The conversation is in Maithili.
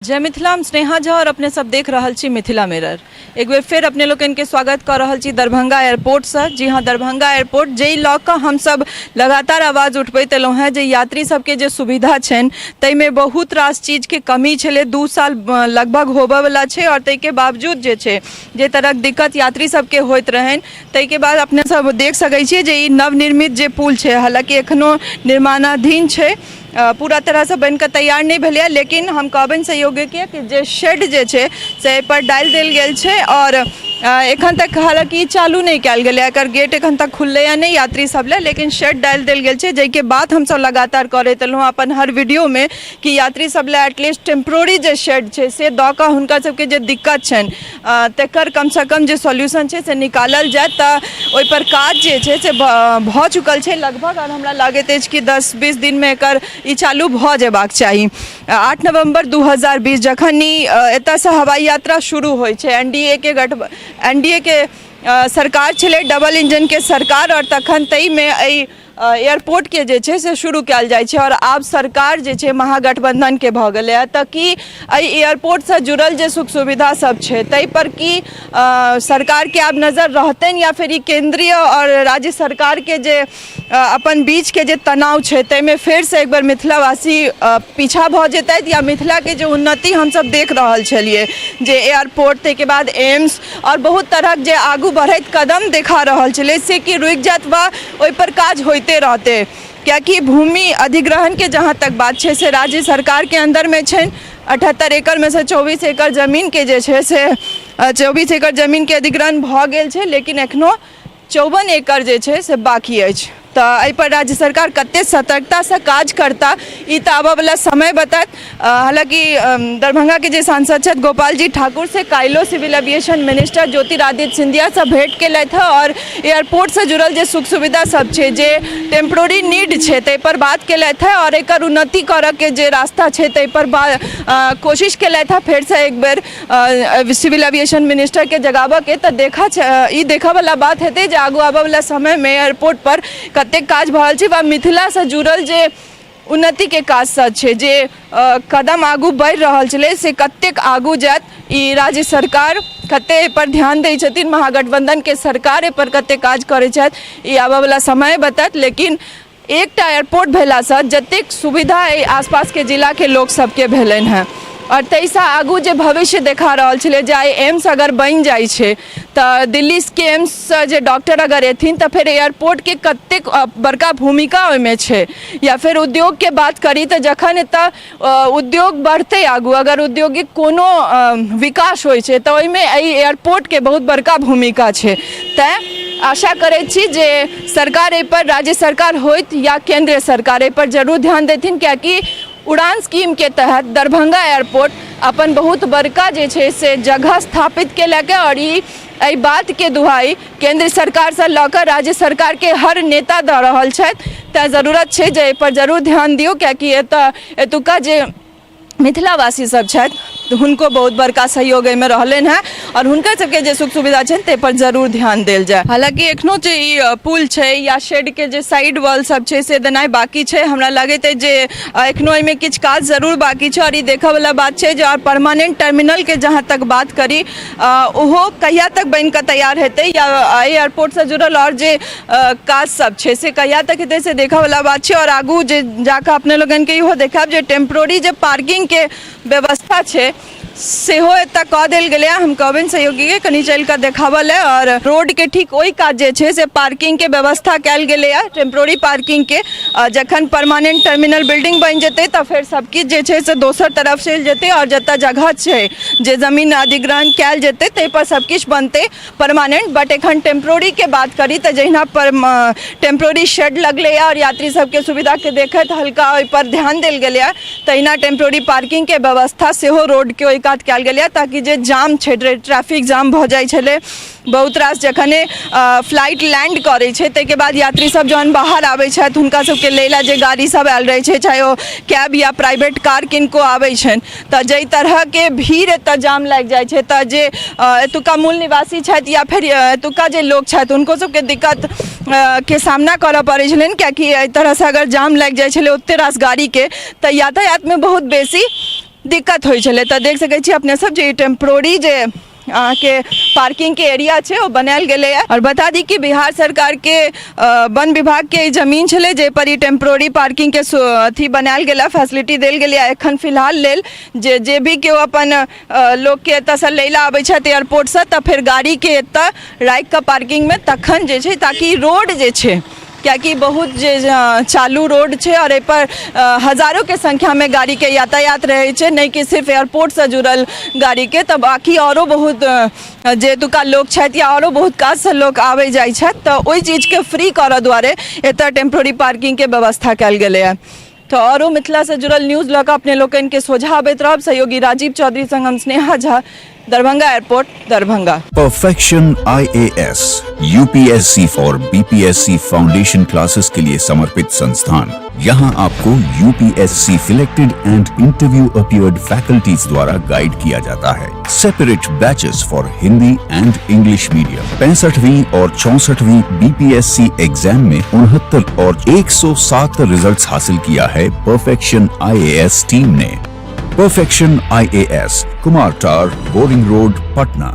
जय मिथिला, हम स्नेहा झा और अपने सब देख रहल छी मिथिला मिरर। एक बेर फेर अपने लोकनि के स्वागत कऽ रहल छी दरभंगा एयरपोर्टसँ। जी हाँ, दरभंगा एयरपोर्ट जाहि लऽ कऽ हमसब लगातार आवाज उठबैत एलहुँ हेँ जे यात्री सबके जे सुविधा छनि ताहिमे बहुत रास चीजके कमी छलै। 2 साल लगभग होबयवला छै आओर ताहिके बावजूद जे छै जे तरहक दिक्कत यात्री सबके होइत रहनि, ताहिके बाद अपने सब देख सकै छियै जे ई नवनिर्मित जे पुल छै, हालाँकि एखनो निर्माणाधीन छै, पूरा तरहसँ बनि कऽ तैयार नहि भेलैए, लेकिन हम कहबनि सहयोगीके कि जे शेड जे छै से एहिपर डालि देल गेल छै आओर एखन तक हालाँकि चालू नहि कयल गेलैए, एकर गेट एखन तक खुललैए नहि यात्री सब लए, लेकिन शेड डालि देल गेल छै, जाहिके बात हमसब लगातार करैत एलहुँ अपन हर वीडियोमे कि यात्री सब लए एटलीस्ट टेम्प्रोरी जे शेड छै से दऽ कऽ हुनका सबके जे दिक्कत छनि तकर कमसँ कम जे सॉल्यूशन छै से निकालल जाय। तऽ ओहिपर काज जे छै से भऽ चुकल छै लगभग आओर हमरा लागैत अछि कि 10-20 दिनमे एकर ई चालू भऽ जेबाक चाही। 8 नवम्बर 2020 जखन ई एतऽसँ हवाई यात्रा शुरू होइ छै, एन डी ए के गठ एन डी ए के सरकार छलै, डबल इंजनके सरकार, आओर तखन ताहिमे एहि एयरपोर्टके जे छै से शुरू कयल जाइ छै आओर आब सरकार जे छै महागठबंधनके भऽ गेलैए, तऽ की एहि एयरपोर्टसँ जुड़ल जे सुख सुविधा सब छै ताहिपर की सरकारके आब नजर रहतनि या फेर ई केन्द्रीय आओर राज्य सरकारके जे अपन बीचके जे तनाव छै ताहिमे फेरसँ एक बेर मिथिलावासी पीछा भऽ जेतथि, या मिथिलाके जे उन्नति हमसब देख रहल छलियै जे एयरपोर्ट, ताहिके बाद एम्स आओर बहुत तरहक जे आगू बढ़ैत कदम देखा रहल छलै से की रुकि जायत वा ओहिपर काज होइते रहतै? कियाकि भूमि अधिग्रहणके जहाँ तक बात छै से राज्य सरकारके अन्दरमे छनि। 78 एकड़मे से 24 एकड़ जमीनके जे छै से 24 एकड़ जमीनके अधिग्रहण भऽ गेल छै, लेकिन एखनो 54 एकड़ जे छै से बाकी अछि। तऽ एहिपर राज्य सरकार कतेक सतर्कतासँ काज करता ई तऽ आबयवला समय बतायत। हालाँकि दरभंगाके जे सांसद छथि गोपालजी ठाकुर से काल्हिओ सिविल एविएशन मिनिस्टर ज्योतिरादित्य सिंधियासँ भेँट केलथि हँ आओर एयरपोर्टसँ जुड़ल जे सुख सुविधा सब छै, जे टेम्प्रोरी नीड छै, ताहिपर बात केलथि हँ आओर एकर उन्नति करऽके जे रास्ता छै ताहिपर कोशिश केलथि हँ फेरसँ एक बेर सिविल एविएशन मिनिस्टरके जगाबऽके। तऽ देखा ई देखऽवला बात हेतै जे आगू आबऽवला समयमे एयरपोर्ट पर कतेक काज भऽ रहल छै वा मिथिलासँ जुड़ल जे उन्नतिके काज सब छै, जे कदम आगू बढ़ि रहल छलै से कतेक आगू जायत, ई राज्य सरकार कते एहिपर ध्यान दै छथिन, महागठबंधनके सरकार एहिपर कते काज करै छथि, ई आबऽवला समय बतायत। लेकिन एकटा एयरपोर्ट भेलासँ जतेक सुविधा एहि आसपासके जिलाके लोक सबके भेलनि हेँ आओर ताहिसँ आगू जे भविष्य देखा रहल छलै जे आइ एम्स अगर बनि जाइ छै तऽ दिल्लीके एम्ससँ जे डॉक्टर अगर एथिन तऽ फेर एयरपोर्टके कतेक बड़का भूमिका ओहिमे छै। या फेर उद्योगके बात करी तऽ जखन एतऽ उद्योग बढ़तै आगू, अगर औद्योगिक कोनो विकास होइ छै तऽ ओहिमे एहि एयरपोर्टके बहुत बड़का भूमिका छै। तैँ आशा करै छी जे सरकार एहिपर, राज्य सरकार होइत या केन्द्र सरकार, एहिपर जरूर ध्यान देथिन, कियाकि उड़ान स्कीमके तहत दरभंगा एयरपोर्ट अपन बहुत बड़का जे छै से जगह स्थापित केलक आओर ई एहि बातके दुहाई केन्द्र सरकारसँ लऽ कऽ राज्य सरकारके हर नेता दऽ रहल छथि। तैँ जरूरत छै जे एहिपर जरूर ध्यान दियौ, कियाकि एतऽ एतुका जे मिथिलावासी सब छथि हुनको बहुत बड़का सहयोग एहिमे रहलनि हेँ आओर हुनकर सबके जे सुख सुविधा छनि ताहिपर जरूर ध्यान देल जाय। हालाँकि एखनो जे ई पुल छै या शेडके जे साइड वॉल सब छै से देनाइ बाकी छै। हमरा लागैत अछि जे एखनो एहिमे किछु काज जरूर बाकी छै आओर ई देखऽवला बात छै जे आओर परमानेंट टर्मिनलके जहाँ तक बात करी ओहो कहिया तक बनि कऽ तैयार हेतै या एहि एयरपोर्टसँ जुड़ल आओर जे काज सब छै से कहिया तक हेतै से देखऽवला बात छै। आओर आगू जे जाकऽ अपने लोकनिके इहो देखायब जे टेम्प्रोरी जे पार्किंगके व्यवस्था छै सेहो एतऽ कऽ देल गेलैए। हम कहबनि सहयोगीके कनि चलि कऽ देखाबऽ लए। आओर रोडके ठीक ओहि कात जे छै से पार्किंगके व्यवस्था कयल गेलैए टेम्प्रोरी पार्किंगके। जखन परमानेंट टर्मिनल बिल्डिंग बनि जेतै तऽ फेर सब किछु जे छै से दोसर तरफ चलि जेतै आओर जतऽ जगह छै जे जमीन अधिग्रहण कयल जेतै ताहिपर सब किछु बनतै परमानेंट। बट एखन टेम्प्रोरीके बात करी तऽ जहिना पर टेम्प्रोरी शेड लगलैए आओर यात्री सबके सुविधाके देखैत हल्का ओहिपर ध्यान देल गेलैए, तहिना टेम्प्रोरी पार्किंगके व्यवस्था सेहो रोडके ओहि कात कयल गेलैए, ताकि जे जाम छै, ट्रैफिक जाम भऽ जाइ छलै बहुत रास, जखने फ्लाइट लैंड करै छै ताहिके बाद यात्री सब जहन बाहर आबै छथि हुनका सबके लै लए जे गाड़ी सब आयल रहै छै, चाहे ओ कैब या प्राइवेट कार किनको आबै छनि, तऽ जाहि तरहके भीड़ एतऽ जाम लागि जाइ छै तऽ जे एतुका मूल निवासी छथि या फेर एतुका जे लोक छथि हुनको सबके दिक्कत के सामना करऽ पड़ै छलनि, कियाकि एहि तरहसँ अगर जाम लागि जाइ छलै ओते रास गाड़ीके तऽ यातायातमे बहुत बेसी दिक्कत होइ छलै। तऽ देख सकै छी अपने सब जे ई टेम्प्रोरी जे अहाँके पार्किंगके एरिया छै, ओ बनायल गेलैए। आओर बता दी कि बिहार सरकारके वन विभागके ई जमीन छलै, जाहिपर ई टेम्प्रोरी पार्किंगके अथी बनायल गेलै, फैसिलिटी देल गेलै एखन फिलहाल लेल, जे जे भी केओ अपन लोकके एतऽसँ लै लए आबै छथि एयरपोर्टसँ, तऽ फेर गाड़ीके एतऽ राखि कऽ पार्किंगमे तखन जे छै, ताकि रोड जे छै, कियाकि बहुत जे चालू रोड छै आओर एहिपर हजारोके संख्यामे गाड़ीके यातायात रहै छै, नहि कि सिर्फ एयरपोर्टसँ जुड़ल गाड़ीके, तऽ बाँकी आओरो बहुत जे एतुका लोक छथि या आओरो बहुत काजसँ लोक आबै जाइ छथि, तऽ ओहि चीजके फ्री करऽ दुआरे एतऽ टेम्प्रोरी पार्किंगके व्यवस्था कयल गेलैए। तऽ आओरो मिथिलासँ जुड़ल न्यूज लऽ कऽ अपने लोकनिके सोझा अबैत रहब। सहयोगी राजीव चौधरी संग हम Sneha Jha, Darbhanga airport, Darbhanga. Perfection IAS UPSC for BPSC foundation classes के लिए समर्पित संस्थान। यहां आपको UPSC selected and interview appeared faculties द्वारा गाइड किया जाता है। Separate batches for Hindi and English medium। 65वीं और 64वीं बीपीएससी एग्जाम में 69 और 107 रिजल्ट्स हासिल किया है परफेक्शन आईएएस टीम ने। Perfection IAS, Kumar tower, boring road, Patna.